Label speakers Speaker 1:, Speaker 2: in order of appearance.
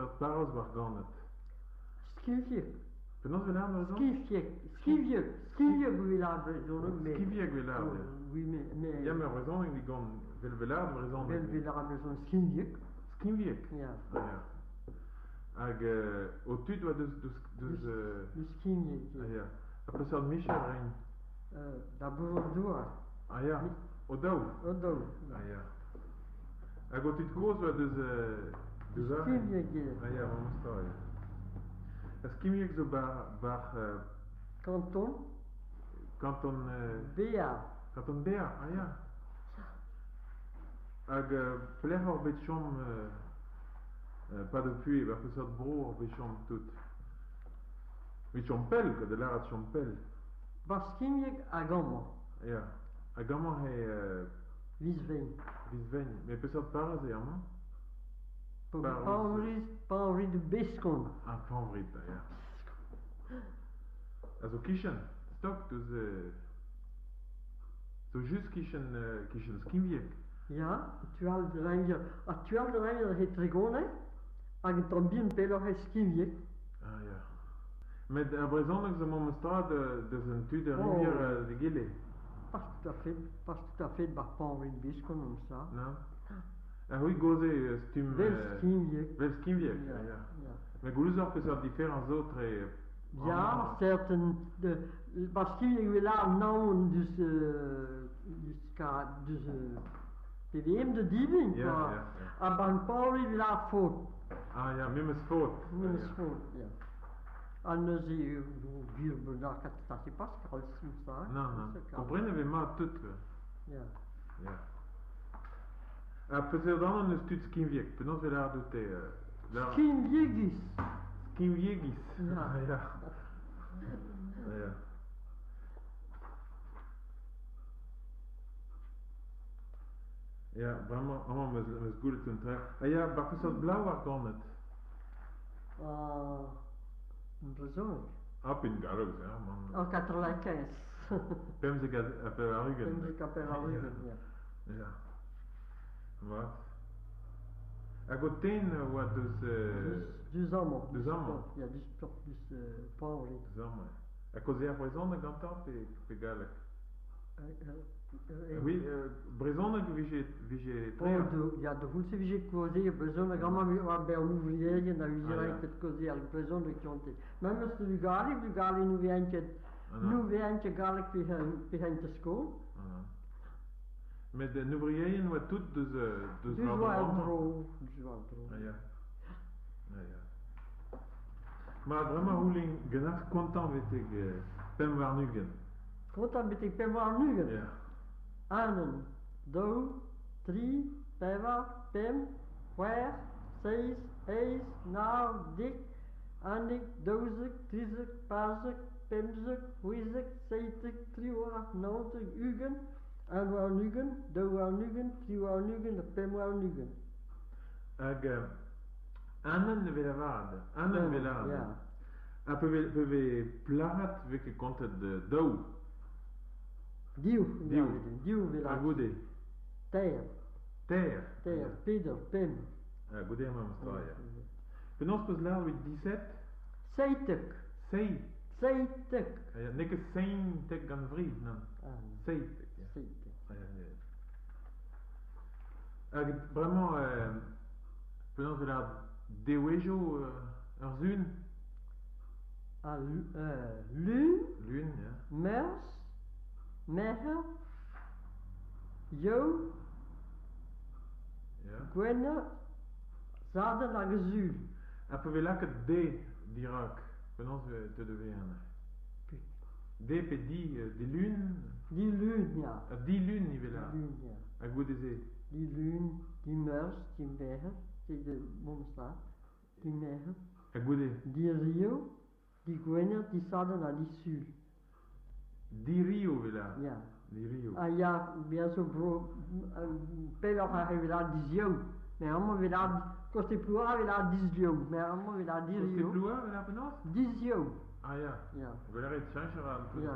Speaker 1: Peseurt parrez war ganet?
Speaker 2: Skivieg.
Speaker 1: Penaos 'vez lâret brezhoneg?
Speaker 2: Skivieg, Skivieg, Skivieg 'vez lâret brezhoneg met...
Speaker 1: Skivieg 'vez lâret, ya.
Speaker 2: Oui, mais... mais...
Speaker 1: Ya, met brezhoneg digant 'vel 'vez lâret brezhoneg.
Speaker 2: 'Vel 'vez lâret brezhoneg Skivieg.
Speaker 1: Skivieg?
Speaker 2: Ya.
Speaker 1: Ah ya. Hag ho tud 'oa deus... deus, deus
Speaker 2: Deus Skivieg,
Speaker 1: Ah ya. Ha peseurt micher 'raint?
Speaker 2: Labourer-douar.
Speaker 1: Ah ya, o-daou?
Speaker 2: O-daou.
Speaker 1: Ah ya. Hag ho tud-kozh 'oa deus deus aze?
Speaker 2: Skimieg eo.
Speaker 1: Ah ya, memes tra ya. Ha Skimieg zo bar bar
Speaker 2: Kanton.
Speaker 1: Kanton
Speaker 2: Bear.
Speaker 1: Kanton Bear, ah ya. Hag pelec'h oc'h bet chom pas depuis, war peseurt bro oc'h bet chom tout? Evit chom pell, quoi, da lâret chom pell.
Speaker 2: Bar Skimieg hag amañ.
Speaker 1: Ya. Hag amañ eo
Speaker 2: Vizvein.
Speaker 1: Vizvein. Met peseurt parrez eo amañ?
Speaker 2: Pañvrid, Pañvrid Beskont.
Speaker 1: Ah, Pañvrid, ya. A zo kichen, stok deus zo just kichen kichen Skiñvieg.
Speaker 2: Ya, tu all da Renvier. Ha tu all da Renvier e Tregoneg hag un tamm bihan pelloc'h e Skiñvieg.
Speaker 1: Ah ya. Met ar brezhoneg zo memes tra deus un tu da Rivier d'egile.
Speaker 2: Pas tout à fait, pas tout à fait bar Pañvrid Beskont comme ça.
Speaker 1: Non. Ha c'hwi 'gaoze stumm...
Speaker 2: Vel Skiñvieg.
Speaker 1: Vel Skiñvieg, ya.
Speaker 2: Ya.
Speaker 1: Met gouzout oc'h peseurt diferañs zo tre...
Speaker 2: Ya, certain bar Skiñvieg 'vez lâret naon deus deus ka deus PVM da dibin
Speaker 1: Ya,
Speaker 2: quoi.
Speaker 1: ya, ya.
Speaker 2: Ha ba'n Pañvrid 'vez lâret faot.
Speaker 1: Ah ya, memes faot.
Speaker 2: Memes faot, ya. Ha neuze vo gwir bennak ça se passe kalz ça.
Speaker 1: Non, non. Kompren e vez mat tout.
Speaker 2: Ya.
Speaker 1: Ya. Ha peseurt anv n'eus tud skiñviek? Penaos 'vez lâret oute?
Speaker 2: Skiñviegiz.
Speaker 1: Skiñviegiz.
Speaker 2: Ya.
Speaker 1: Ya. Ya. Ya, bremañ amañ 'meus goulet un dra. Ah ya, bar peseurt bloaz oar ganet?
Speaker 2: Ah, brezhoneg.
Speaker 1: Ah, pe galleg, se, man.
Speaker 2: En 95.
Speaker 1: 95.
Speaker 2: 95, ya.
Speaker 1: Ya. Mat. Hag ho ten oa deus...
Speaker 2: Deus amañ.
Speaker 1: Deus amañ.
Speaker 2: Ya, deus, deus Pañvrid.
Speaker 1: Deus amañ. Ha kaozeer brezhoneg gantañ pe, pe galleg? Oui, brezhoneg vije vije
Speaker 2: Oh, ya, da c'houlz e vije kaozeet brezhoneg amañ oa bet an ouvrierien a vije
Speaker 1: Ah, ya.
Speaker 2: ket kaozeal brezhoneg dionte. Memes vugale, vugale n'ouveent ket n'ouveent ket galleg pe hent da skol.
Speaker 1: Ah, Met an ouvrierien oa tout deus deus
Speaker 2: Deus
Speaker 1: war
Speaker 2: war
Speaker 1: amañ.
Speaker 2: dro, deus war dro.
Speaker 1: Ah, ya. Ah, ya. Ma bremañ c'houlenn ganeoc'h kontañ betek 25.
Speaker 2: Kontañ betek 25?
Speaker 1: Ya.
Speaker 2: Unan, daou, tri, pevar, pemp, c'hwec'h, seizh, eizh, nav, dek, unnek, 12, 13, 14, 15, c'hwezek, 17, 18, 19, 20, 21, 22, 23 ha 25.
Speaker 1: Hag Amen e vez lavaret. Amen e vez lavaret.
Speaker 2: Ya.
Speaker 1: Ha pe vez, pe vez plac'hat 'vez ket kontet daou.
Speaker 2: Div.
Speaker 1: Div.
Speaker 2: Div vez
Speaker 1: Ha
Speaker 2: lakaet.
Speaker 1: goude?
Speaker 2: Teir.
Speaker 1: Teir.
Speaker 2: Teir, peder, pemp.
Speaker 1: Ha goude ar memes tra, ya. Penaos 'peus lâret evit 17?
Speaker 2: 17.
Speaker 1: Seiz.
Speaker 2: 17.
Speaker 1: Ah ya, n'eo ket seintek gant vri, nann.
Speaker 2: Ah,
Speaker 1: 17, ya.
Speaker 2: 17.
Speaker 1: Ah, ya, ya. Hag bremañ, penaos e lâret dewezhioù ur sun?
Speaker 2: Al lun,
Speaker 1: Lun, ya.
Speaker 2: Meurzh, Merc'her, Yaou,
Speaker 1: Ya.
Speaker 2: Gwener, Sadorn hag Sul.
Speaker 1: Ha pa vez lakaet de dirak, penaos e teu da vezañ? De pe di, dilun?
Speaker 2: Dilun, ya.
Speaker 1: Ha dilun ivez lâret.
Speaker 2: Dilun, ya.
Speaker 1: Ha goude-se?
Speaker 2: Dilun, dimeurzh, dimerc'her, memes dimerc'her.
Speaker 1: Ha goude?
Speaker 2: Diriaou, digwener, disadorn ha disul.
Speaker 1: Diriaou 'vez lâret.
Speaker 2: Ya.
Speaker 1: Diriaou.
Speaker 2: Ah ya, bien zo bro pelloc'h a vez lâret diziaou. Mais amañ 'vez lâret koste Plouha 'vez lâret diziaou. Mais amañ 'vez lâret
Speaker 1: Koste
Speaker 2: diriaou.
Speaker 1: Plouha 'vez lâret penaos?
Speaker 2: Diziaou.
Speaker 1: Ah ya.
Speaker 2: Ya.
Speaker 1: Gwell a rit cheñch a ra an tout.
Speaker 2: Ya.